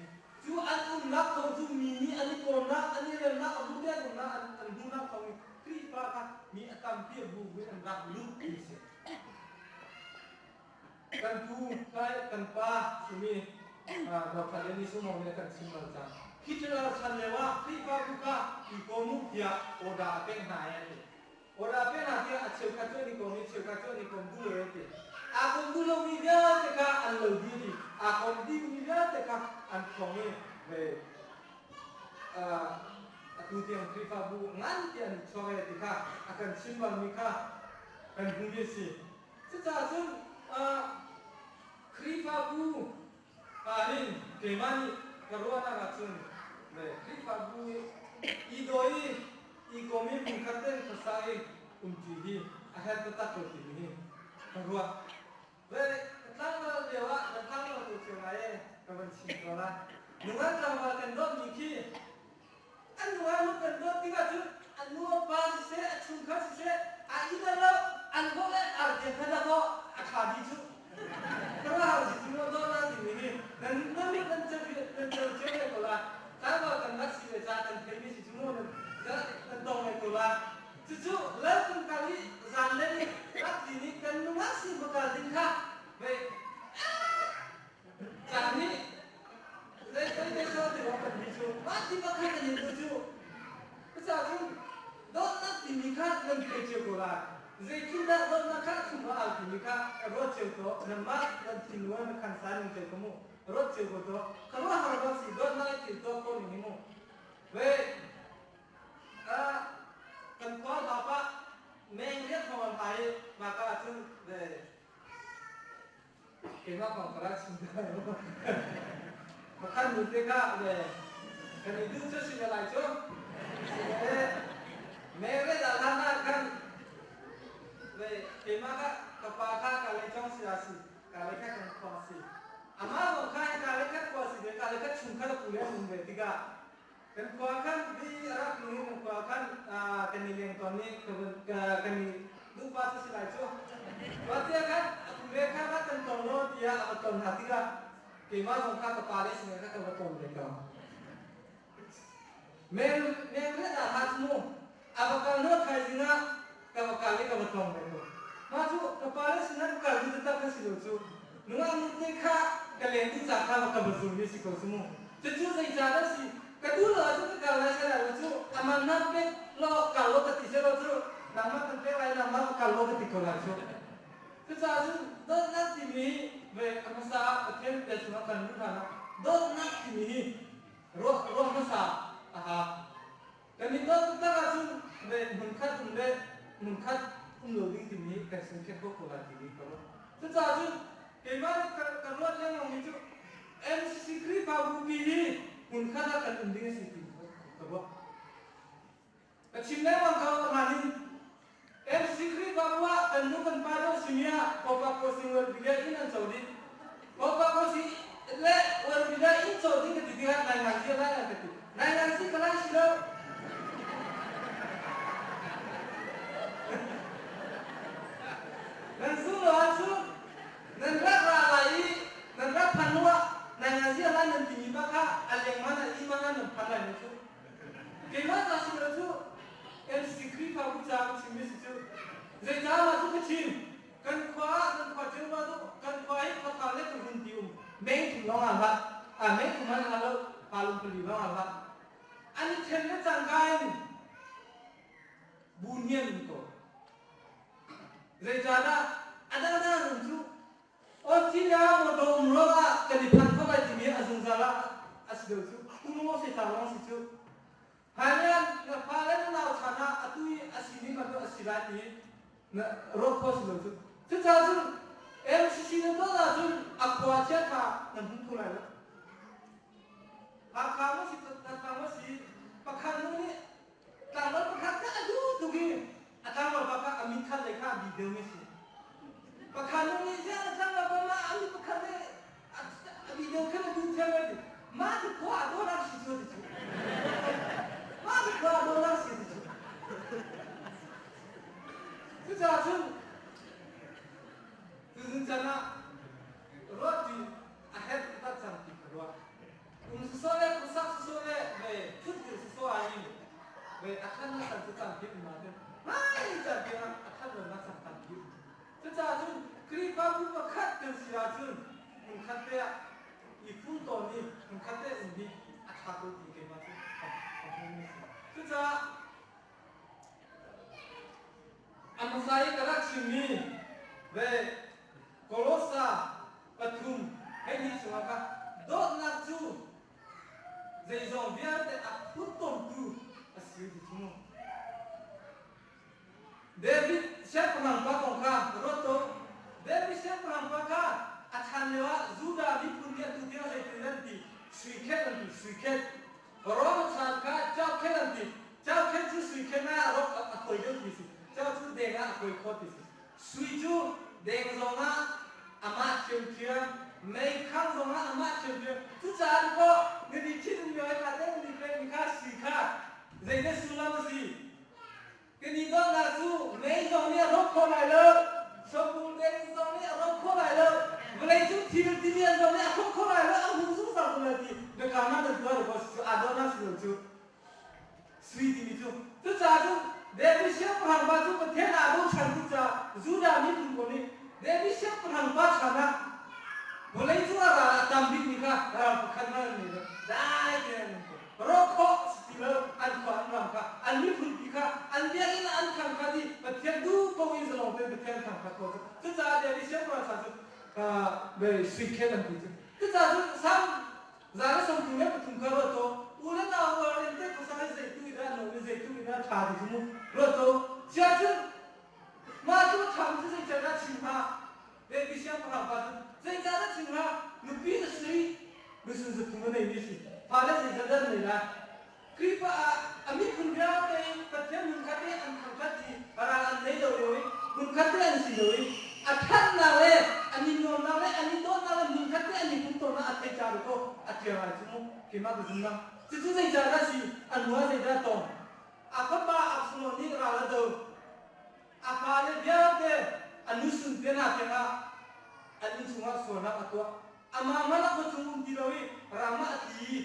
cu an umnak thawng cu mi nih an i kawmnak, an i remnak, a bu te an umnak, an hmuhnak thawng in Khrihfa kha mi a tampi a bu in an rak lut ti a si. Kan pu, kan pa simi Dr. Lenny Sumong nih a kan chim bal cang. Hitler chan lio ah Khrihfabu kha i kawm u tiah order a pek hna i a ti. Order a pek hna tiah a cheukhat cu an i kawm i cheukhat cu an i kawm duh lo an ti. Aa kawm duh lomi vialte kha an lo dih i aa kawm dihmi vialte kha an thawng i ve atu tiang Khrihfabu ngan ti an chuak e ti kha a kan chim balmi kha kan hmuhmi a si. Cucaah cun Khrihfabu ahhin keimah nih ka ruahnak ahcun ve Khrihfabu i daw i i kom i hmunkhat tein khuasa i umṭi hi a herh taktak ko timi hi ka ruah. Ve ka tlangval lio ah kan tlangval ko cio lai e ka van chim ko lai. Nungak tlangval kan dawtmi khi an nungak nu kan dawt tikah cun an nu a pa siseh a chungkhar siseh a inn a lo an vok le ar tiang kha dakaw a ṭha dih cu. Ka hau si cu dawt na timi hi nan nan nan ceu nan ceu cio ve ko la. Tlangval kan rak si ve caah kan theimi si cu mu nan nan tong ve ko la. Cucu lal kan kal i zanlei i rak ti nih kan nungak sin va kal ding kha vei caan nih zei zei zei so ti kan ti cu mah ti pakhat kan in cu cucaah cun dawtnak timi kha nan thei cio ko lai. Zeitindah dawtnak kha chungah al timi kha ruat cio to nanmah nan thinlung na khan sa ning cio ko mu ruat cio ko to ka ruah har bak si dawtnak i thil tuah ko ning hi mu vei Kan khua hla pah meng riat thawng an hai i mahka ah cun keimah kong ka rak chim te lai mu. Pakhat nu te kha le kan i duh cu si ve lai cu. Meng riat ah hlan ah khan le keimah kha ka pa kha ka lei cong si a si ka lei kha kan khua si. Amah zong kha ka lei khat khua si ve ka lei khat chung kha pu le an um ve tikah Kan khua khan vi a rak tlung i kan khua khan kan i leng tawn i kan i duhpa cu si lai cu. Mah khan a pu le kha kan tong law tiah a va ton hna tikah keimah zong kha ka pa le sinah kha ka va ton ve ko. Meng meng riat ah ha cu mu a va kal hnu thaizing ah ka va kal i ka va tong ve ko. Mah cu ka pa le sinah ka kal duh taktak kha si lo cu. Nungak nu te kha ka len dih ca kha va ka va zul mi si ko cu mu. Cucu zeicah dah si? Ka duh lo ahcun ka kal lai sai lo cu aman na pek law kal law ka ti seh lo cu nangmah kan pek lai nangmah ka kal law ka ti ko lai cu. Cucaah cun dawtnak timi ve a hmasa ah Pathian bia chungah kan luh hlan ah dawtnak timi hi ruah ruah hmasa a ha. Kan i dawt taktak ahcun ve hmunkhat um le hmunkhat um lo ding timi kan sungkhiah kho ko lai timi ka ruah. Cucaah cun keimah nih ka ruat lengmang mi cu MCC Khrihfabu pi hi hmunkhat ah kan um ding a si ti ka ruah. Ka chim lengmang ko nain MCC Khrihfabu ah kan nu kan pa deuh simi ah Popa Kosing Welbile in an co dih. Popa Kosing le Welbile in co ding ka ti tikah nai ngai si lai an ka ti. Nai ngai si ka lai si lo. Nan zumh lo ahcun nan rak ra lai i nan rak phan hnu ah nai ngai si lai nan timi pa kha a lengman a iman ah nan phan lai mu cu. Keimah ta si lo cu MC Khrihfabu ca ka chimmi si cu. Zeicah mah cu ka chim? Kan khua ah kan khua cio ma tu kan khua hi khua le ka hun ti um meng thum lawng ah hlah a meng thum han lo palung pali lawng ah hlah an i then le cangka in bu nian in ko zeicahdah a dangdang rum cu Australia motor um ruangah kan i phan kho lai timi a zungzal ah a si deuh cu kum si tlang lawng si cu hailan na fa le na nau chan ah atu i a si ning bantuk a si lai ti na ruat kho si lo cu cucaah cun MCC na tuah ahcun a khua chia kha nan hmu kho lai lo Hakha maw si Thantlang maw si pakhat nu nih tlangval pakhat kha a duh tuk i a tlangval pa kha a min khat lei kha a bi deuhmi a si. Pakhat nu nih ziah na tlangval pa mah a mit pakhat nih a bi deuh khan a duh thiam ti. Mah ti khua a dawnak si cu ti cu. Mah ti khua a dawnak si ti cu. Cucaah cun tuzun chan ah ruah ti a herh taktak cang ti ka ruah. Um sisawh le khuasak sisawh le ve thutdir sisawh ah hin ve a khan na san cu tampi um ahcun hmai tampi ah a khan lo na san tampi um. Cucaah cun Khrihfabu pakhat kan si ahcun hmunkhat te ah i fun tawn i hmunkhat te um hi a ṭha ko ti keimah cu ka hmuhmi a si. Cucaah a hmasa i ka rak chimmi ve Kolosa pathum hei ni chungah kha Dawtnak cu zeizong vialte a phutomtu a si ti cu mu. David siangpahrang pa kong kha ruat tuah. David siangpahrang pa kha a chan lioah Judah miphun nih atu tiang zeitin an ti? Sui khet an ti, sui khet. Rom chan kha chau khet an ti. Chau khet cu sui khet ah a rok a khuai deuh ti si. Chau cu deng ah a khuai kho ti si. Sui cu deng zongah amah ṭhiamṭhiam, meikhang zongah amah ṭhiamṭhiam. Cucaah kaw na ni ṭhit in mi kha te ni pekmi kha sui kha zeidah sullam a si? Kan i dawtnak cu mei zong nih a rawk kho lai lo, sawpung deng zong nih a rawk kho lai lo, vawleicung thil tilian zong nih a hrawk kho lai lo, a hung zungzal ko lai ti biakamnak nan tuah lo cu aa dawtnak si lo cu. Sui timi cu. Cucaah cun David siangpahrang pa cu Pathian aa bochan tuk caah Judah miphun pawl nih David siangpahrang pa chan ah vawleicung ah ral a tam bikmi kha ral pakhat hmanh an ngei lo. Dai tein an um ko. Rawk khawh si ti lo, an khua an ram kha, an miphunpi kha, an biakinn ah an thang kha ti Pathian duh ko in zalong tein Pathian thang kha ko cu. Cucaah David siangpahrang chan cu sui khet an ti cu. Cucaah cun Sam 133 kha ruat tuah. U le nau rual in te khuasa hi zeitu in dah no i zeitu in dah ṭha ti cu mu ruat tuah. Sia cun mah cu ṭham cu zeican ah chim hnga? David siangpahrang pa cu zeicah dah chim hnga? Nupi na si, nusun zathum a neimi si. Fale zeizat dah na nei lai? Khrihfa ah a miphun vialte in Pathian hmunkhat i an thangṭhat i ral an nei lo lio i hmunkhat te an si lo i a ṭhatnak le an i nuamnak le an i dawtnak le hmunkhat te an i pumtawnnak a thei ca dawkaw a ṭial ngai cu mu keimah ka zum lo. Cucu zeicah dah si? A hnu ah zeidah a tong? A fapa Absalom nih ral a do. A fale vialte a nusun te hna tiangah an innchung ah sualnak a tuah. Amah hmanh a khuachung um ti lo i ram ah a tli i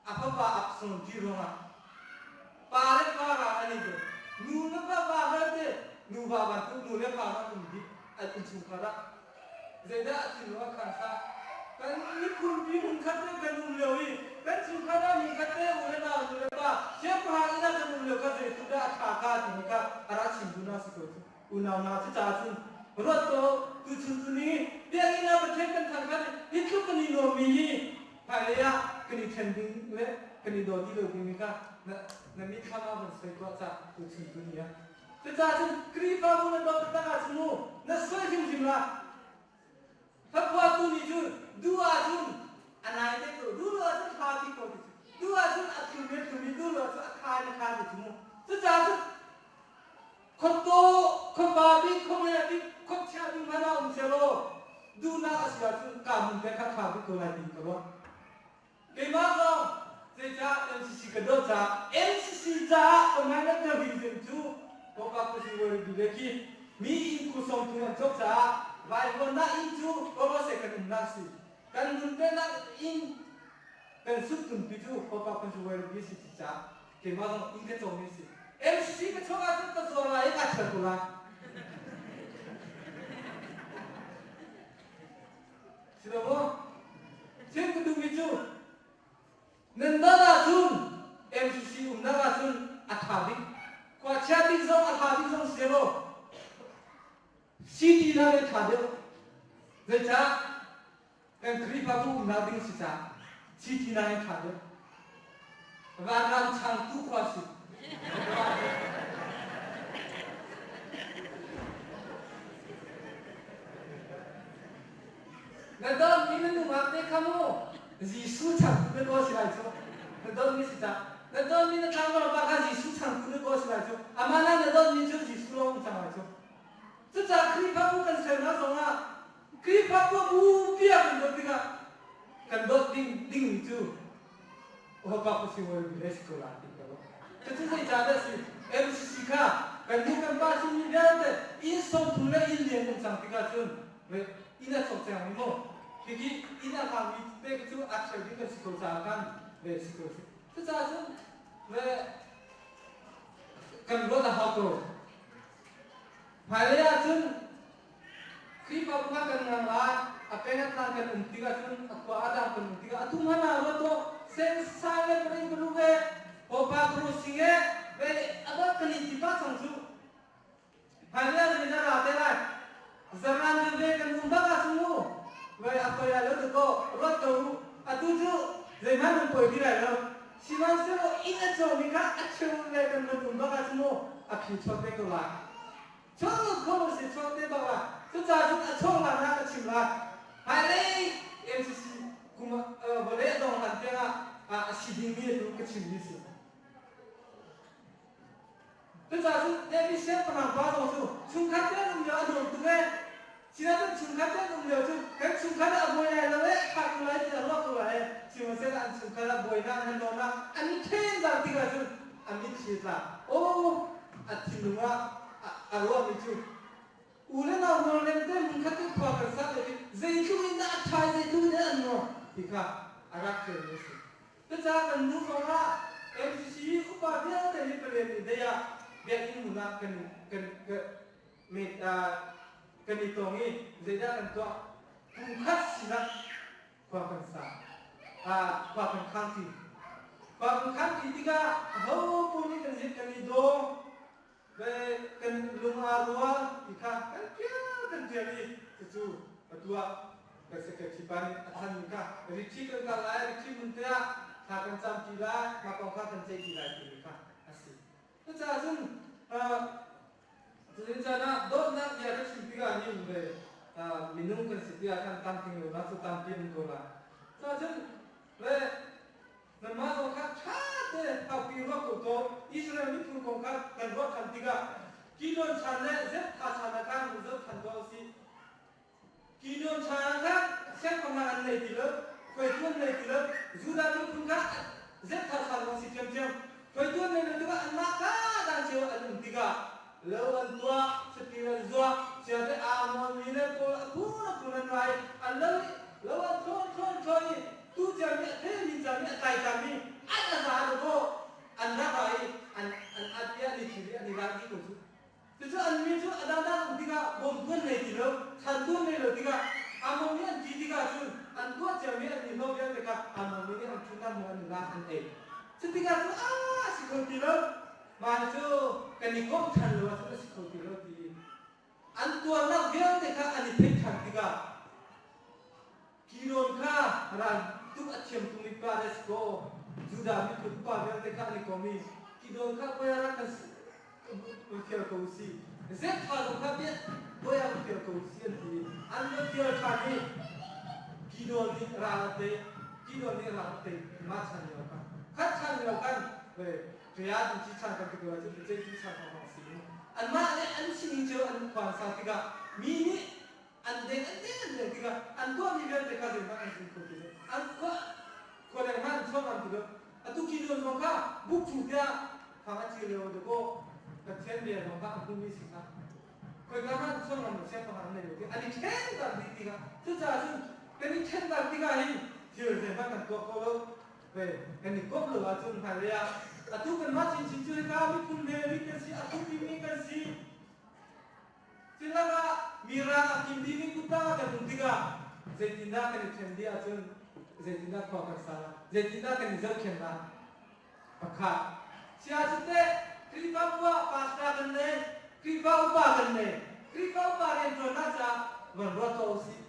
a fapa Absalom ṭih ruangah pa le pa ral an i do. Nu le pa va vialte nuva bantuk nu le pa an um dih an innchungkhar ah. Zeidah a thinlung a khan kha kan miphunpi hmunkhat te kan um lio i kan chungkhar ah hmunkhat te u le nau nu le pa siangpahrang inn ah kan um lio kha zeitluk dah a ṭha kha timi kha a rak chim duhnak si ko cu. Unau hna cucaah cun ruat ko tuchun tu ni biakinn ah Pathian kan thangṭhat i hi tluk kan i nuammi hi hmailei ah kan i ṭhen ding le kan i daw ti lo dingmi kha na mitthlam ah van soi tuah ca tuchun tu ni ah. Cucaah cun Khrihfabu na dawt taktak ahcun mu na soi hrimhrim la. Hlaphuahtu nih cun duh ahcun a nai te ko, duh lo ahcun thla ti ko ti cu. Duh ahcun a thlum in a thlum i duh lo ahcun a kha in a kha ti cu mu. Cucaah cun Khuataw, khuapa bik, khuangleng bik, khuachia bik hmanh ah um sehlaw duhnak a si ahcun kaa hmun te kha ṭha bik ko lai tiin ka ruah. Keimah zong zeicah MCC ka dawt caah MCC caah ka hmai ka reason cu Popa Kuzi Wari le khi mi inn ku sawm thum an cawk caah vaivuannak inn cu Kawlase kan umnak si. Kan nunpenak inn kan suttunpi cu Popa Kuzi Wari si caah keimah zong inn ka cawmi si. MC ka chuak ahcun ka zuar lai i kaa ṭhial ko lai. Si lo maw? Thil ka duhmi cu nan don ahcun MCC umnak ahcun a ṭha bik. Khuachia bik zong a ṭha bik zong si law CT la le ṭha deuh. Zeicah? Kan Khrihfabu umnak ding si caah CT na in ṭha deuh. Vanram changtu khua si. Na donmi na nungak te kha mu Jesuh changtu na kaw si lai cu. Na donmi si cah. Na donmi na tlangval pa kha Jesuh changtu na kaw si lai cu. Amah na na donmi cu Jesuh lawng cang lai cu. Cucaah Khrihfabu kan sernak zongah Khrihfabu bupi ah kan dawt tikah kan dawt ding dingmi cu Hopa Kusi Wari le si ko la ti ka ruah. Cucu zeicahdah si MCC kha kan nu kan pa simi vialte inn 30 le inn lian kan cang tikah cun inn a cawk cang mi maw hiki inn a hngakmi te cu a cheu ding kan si ko caah khan ve si ko si. Cucaah cun ve kan ruat a hau ko. Hmailei ahcun Khrihfabu kha kan ngang lai, a peng a tlang kan um tikah cun a khua a dang kan um tikah atu hmanh ah ruat tuah sensai le paring ka lu ve Popa crossing e ve abat kan i ti pah cang cu. Hmailei ah zin a ra te lai. Zaran ve kan um bak ahcun mu ve a koi lai lo dakaw ruat ko u. Atu cu zeihmanh an poi ti lai lo. Sihmanhsehlaw inn a cawmi kha a cheu le kan van um bak ahcun mu a phi chuak te ko lai. Chuak kho si chuak te bak ah. Cucaah cun a chuak hlan ah ka chim lai. Hmailei MCC kum vawlei a dong hlan tiang ah a si dingmi atu ka chimmi si. Cucaah cun David siangpahrang pa zong cu chungkhat te an um lio a nuam tuk ee. Sinain chungkhat te an um lio cu kan chungkhat ah a buai lai lo ee, a kha ko lai ti a ruah ko lai ee. Sihmanhsehlaw an chungkhat ah buainak an lonak an i ṭhen zau tikah cun a mitthli a tla. Aw, a thinlung ah a ruahmi cu u le nau rualrem te hmunkhat te khua kan sak i zeitluk in dah a ṭha i zeitluk in dah an nuam ti kha a rak fianmi a si. Cucaah kan nu zongah MCC upa vialte hi palen in dei ah biakinn hmun ah kan kan kan i tong i zeidah kan tuah kum khat sinak khua kan sa khua kan khangṭi. Khua kan khangṭi tikah aho paoh nih kan zit kan i daw kan lung aa rual ti kha kan ṭial kan ṭial i cucu atu ah kan secretary pa nih a thanmi kha retreat kan kal lai, retreat hmun te ah thla kan cam ṭi lai, mah kong kha kan ceih ṭi lai timi kha a si. Cucaah cun cutin caan ah dawtnak bia ka chim tikah hin ve minung kan si tikah khan tlamtling lonak cu tampi an ko lai. Cucaah cun ve Nanmah zong kha ṭha tein thaupi ruah ko tuah. Israel miphun kong kha kan ruah ṭhan tikah Gideon chan le Jephthah chan ah khan zoh ṭhan tuah u sih. Gideon chan ah khan siangpahrang an nei ti lo, hruaitu an nei ti lo. Judah miphun kha Jephthah chan lawng si ṭhiamṭhiam. Hruaitu an nei lo tikah anmah ka dan cio an um tikah lo an tuah, saṭil an zuah, chiate Ammon mi le pawl a phun a phun an ra i an lo i lo an thlawn thlawn thlawn i tu ciami a thilmi ciami a tlai ciami an a za lo kaw an rak ra i an an at i an i thil i an i ral dih ko cu. Cucu an mi cu a dangdang um tikah bawmtu an nei ti lo, chantu an nei lo tikah Ammon nih an ti tikah cun an tuah ciami an i hlawh vialte kha Ammon mi nih an ṭhutnak hmun an i lak an ei. Cutikah cun a si kho ti lo. Mah cu kan i komh ṭhan lo ahcun a si kho ti lo ti an tuarnak vialte kha an i theih ṭhan tikah Kilon kha ral tuk a thiam tungmi pa le si kaw Judah miphun upa vialte kha an i kom i Kidon kha koi ah rak kan fial ko u sih, Zepha zong kha bia koi ah fial ko u sih an ti. An va fial ṭhan i Kidon nih ral a tei, Kidon nih ral a tei. Mah chan lio kha khat chan lio khan Ṭiah an ci chan kan ti ko lai cu biaceih tu chan thawngpang si mu. Anmah le an sining cio an khua an sa tikah mi nih an deng an deng an deng tikah an tuahmi vialte kha zeihmanh an zum kho ti lo. An khua khua leng hmanh an chuak ngam ti lo. Atu ki nawn zong kha buk chung tiah fang a ci lio dakaw Pathian bia zong kha a hmumi si kha khoika hmanh an chuak ngam lo siangpahrang an nei lo ti an i ṭhen tak dih tikah cucaah cun kan i ṭhen tak tikah hin thil zeihmanh kan tuah kho lo. Ve kan i komh lo ahcun hmailei ah atu kanmah chinchin cu hika miphun hme mi kan si, a thupi kan si. Cilak ah mirang a kim dih mi kuttang ah kan um tikah zeitindah kan i ṭhen dih ahcun zeitindah khua kan sa lai, zeitindah kan i zohkhenh lai? Pakhat. Sia cu teh Khrihfabu ah pastor kan nei, Khrihfa upa kan nei. Khrihfa upa rianṭuannak caah van ruat tuah usih.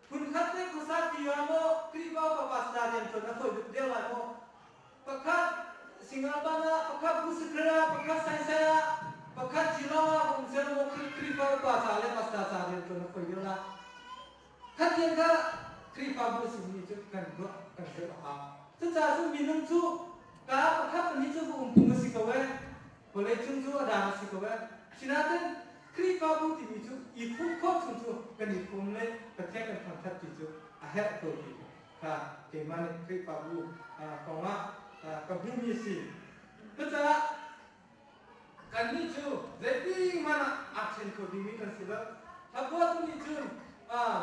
Phunkhat te khuasa ti ah maw Khrihfa upa pastor rian ṭuan a fawi deuh lai maw? Pakhat Singaban ah, pakhat Busikher ah, pakhat Saisai ah, pakhat Shillong ah um seh maw Khrihfa upa ca le pastor ca rian ṭuan a fawi deuh lai? Khat kha Khrihfabu simi cu kan ruah kan zoh a hau. Cucaah cun minung cu ka pakhat pahnih cu va um phung a si ko ee. Vawleicung cu a dang a si ko ee. Sinain Khrihfabu timi cu i khumh khawh chung cu kan i khum le Pathian kan thangthat ti cu a herh ko ti kha keimah nih Khrihfabu kong ah ka hmuhmi a si. Cucaah kannih cu zeitik hmanh ah aa ṭhen kho dingmi kan si lo. Hlabuatu nih cun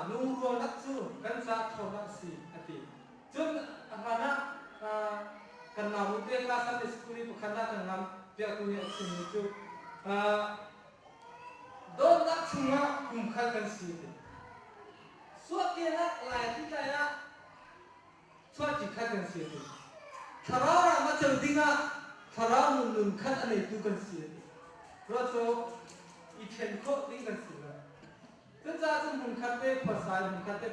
lungrualnak cu kan caah ṭhawnnak a si a ti. Cun a hlan ah kan nau te ka Sunday school i pakhat ah kan ngam piahtu nih a chimmi cu dawtnak chungah kumkhat kan si ti. Suahkel ah lai tlai ah chuahṭi khat kan si ti. Thlarau ram a ceu dingah thlarau nun nun khat a neitu kan si ti. Ruah cu i ṭhen khawh ding kan si lo. Cucaah cun hmunkhat te khuasai hmunkhat te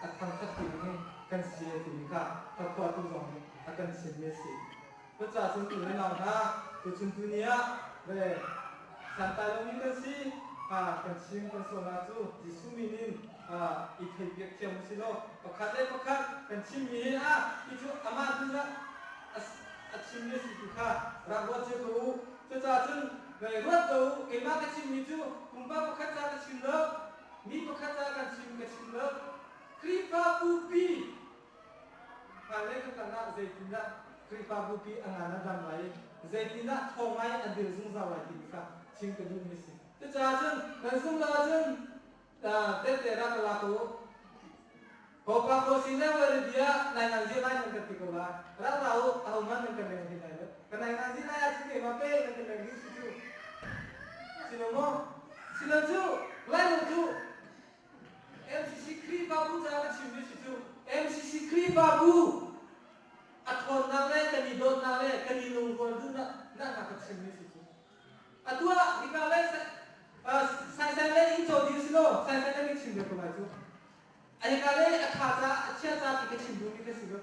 a thangkhat ti ding kan si. timi kha hlaphuahtu zong nih a kan chimmi a si. Cucaah cun u le nau hna, tuchun tuni ah ve santlai lomi kan si, kan chim kan sawmnak cu Jesuh min in i theihpiak thiam u sih law pakhat le pakhat kan chimmi hi ah hi cu amah tu dah a chimmi a si ti kha rak ruat cio ko u. Cucaah cun ve ruat ko u, keimah ka chimmi cu pumpak pakhat ca ka chim lo, mi pakhat ca kan chim ka chim lo. Khrihfabu pi Hmailei kan kal ah zeitindah Khrihfabu pi a ngan a dam lai i zeitindah ṭhawng ngai a dir zungzal lai timi kha chim ka duhmi a si. Cucaah cun nan zumh lo ahcun tehte rak ka lak u. Bawipa ko si le bia nai ngan zi lai nan kan ti ko lai. Rak ra u, ahohmanh nan kan leng hin lai lo. Ka nai ngan zi lai ahcun keimah pe nan kan leng ding si cu. Si lo maw? Si lo cu, lai lo cu MCC Khrihfabu ca ka chimmi si cu MCC Khrihfabu a ṭhawnnak le kan i dawtnak le kan i lungrual duhnak nak ka chimmi si cu. Atu ah hika le saisai le in caw ding si law saisai le kan chim ve ko lai cu. A hika le a ṭha ca a chia ca ti ka chim duhmi ka si lo.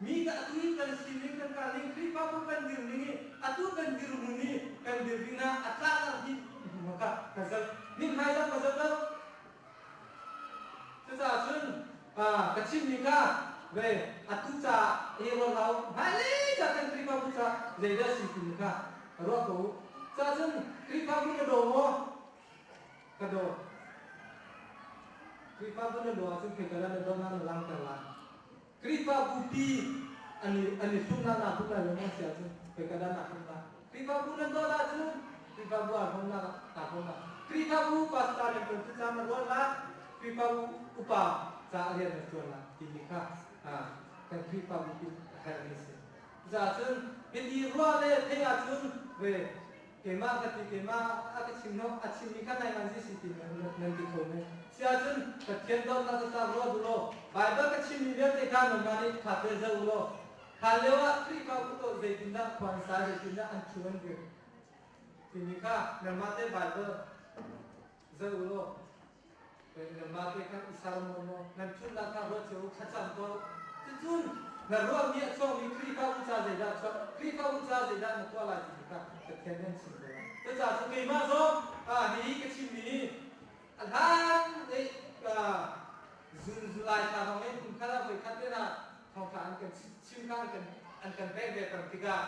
Mi ka atu i kan sining kan kal ning Khrihfabu kan dir ning i atu kan dirhmun i kan dir ding ah a tlaknak hi ka ka zoh ning hmai zong ka zoh lo. Cucaah cun ka chimmi kha ve atu ca i ruat hlah u, hmailei ca kan Khrihfabu ca zeidah si timi kha ruah ko u. Caah cun Khrihfabu na daw maw? Ka daw. Khrihfabu na daw ahcun khoika dah na dawtnak na langhter lai? Khrihfabu pi an i an i hlumnak naa hlum lai lo maw si ahcun khoika dah naa hlum lai? Khrihfabu nan dawt ahcun Khrihfabu aa hlumnak ah naa hlum lai. Khrihfabu pastor rian ṭuan cu ca na ruat lai, Khrihfabu upa caah rian na ṭuan lai timi kha kan Khrihfabu pi a herhmi a si. Cucaah cun hiti ruah le theih ahcun ve keimah ka ti keimah a ka chim hnawh a chimmi kha nai ngan si ti nan ti kho men. Si ahcun Pathian dawtnak taktak ruat u law Baibal ka chimmi vialte kha nanmah nih ṭha te zoh u law hlan lio ah Khrihfabu tuah zeitindah khua an sa zeitindah an ṭhu an dir timi kha nanmah te Baibal zoh u law Nanmah te khan i ser maw maw nan ṭhutnak kha ruat cio u, thlacam ko. Cucun na ruahmi a chuakmi Khrihfabu ca zeidah a chuak, Khrihfabu ca zeidah na tuah lai timi kha Pathian nih an chim ko lai. Cucaah cun keimah zong hihi ka chimmi hi a hlan i July thla hrawng in kum khat ah voi khat te na thawngṭha an kan chim kha an kan pek ve peng tikah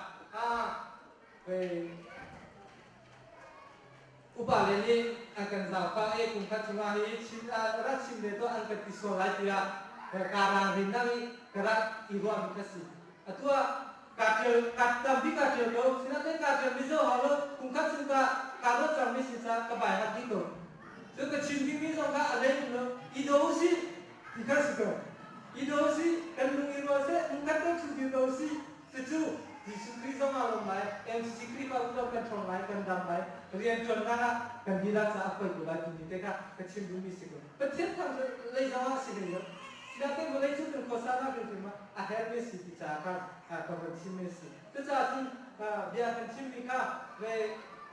Upa le nih an kan zaangfah i kum khat chungah hi chim rak chim ve tuah an kan ti sual lai tiah kaa ralrin nak i ka rak i ruahmi kha si. Atu ah kaa ṭial kaa tampi kaa ṭial ko. Sinain kaa ṭialmi zoh hau lo kum khat chung ka kaa ruat cangmi si caah ka bai hak dih ko. Cun ka chim dingmi zong kha a lei um lo. I daw usih ti kha si ko. I daw usih kan lung i rual seh kum khat kan chung dir ko usih. Cucu Jesuh Khrih zong aa lawm lai, MCC Khrihfabu zong kan ṭhawng lai, kan dam lai, rianṭuannak ah kan dihlak caah a poi ko lai timi te kha ka chim duhmi si ko. Pathian thang lei zong ah si hlei lo. Sinain vawlei cung kan khuasanak hrimhrim ah a herhmi a si ti caah khan ka von chimmi a si. Cucaah cun bia kan chimmi kha ve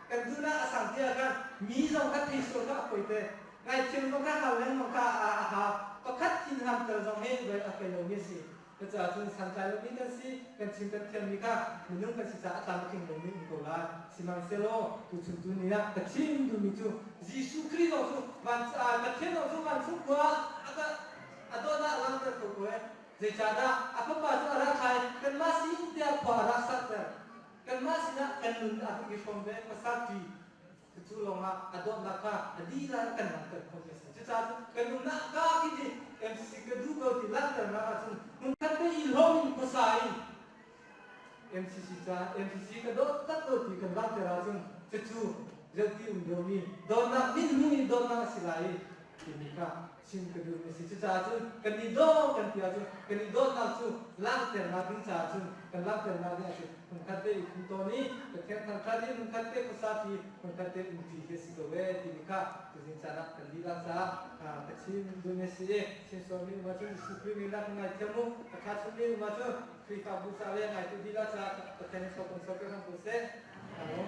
kan duhnak a sang ti ah khan mi zong kha thei sual kha a poi te. Ngaithiam zong kha hal lengmang kha a hau. Pakhat thin ham tel zong hi ve a poi lomi a si. Cucaah cun santlai lomi kan si, kan chim kan thiammi kha minung kan si caah a tlam a tling lomi um ko lai. Sihmanhsehlaw tuchun tu ni ah ka chim duhmi cu Jesuh Khrih zong cu van Pathian zong cu vancung khua a a dawtnak a langhter ko ko ee. Zeicahdah a fapa cu a rak thlai kanmah sin tiah khua a rak sakter. Kanmah sinah kan nun a rak i hrawm ve hmasa ṭi. Cucu lawngah a dawtnak kha a dihlak kan langhter khawhmi a si. Cucaah cun kan nunnak ka kip i MCC ka duh ko ti langhternak ahcun hmunkhat te i hlawm in khuasa in MCC ca MCC ka dawt tak ko ti kan langhter ahcun cucu zeiti um deuhmi dawtnak min hnu in dawtnak a si lai i timi kha chim ka duhmi a si. Cucaah cun kan i daw kan ti ahcun kan i dawtnak cu langhternak ding caah cun kan langhternak ding ahcun hmunkhat te i khum tawn i Pathian thangṭhat i hmunkhat te khuasa ṭi hmunkhat te um ṭi hi a si ko ee timi kha tuzing caan ah kan dihlak caah ka chim duhmi a si i chin sualmi um ahcun Jesuh Khrih min ah kan ngaithiam u. A ṭha chungmi um ahcun Khrihfabu ca le ngaitu dihlak caah Pathian in sawk kan sawk hram ko seh. Amen.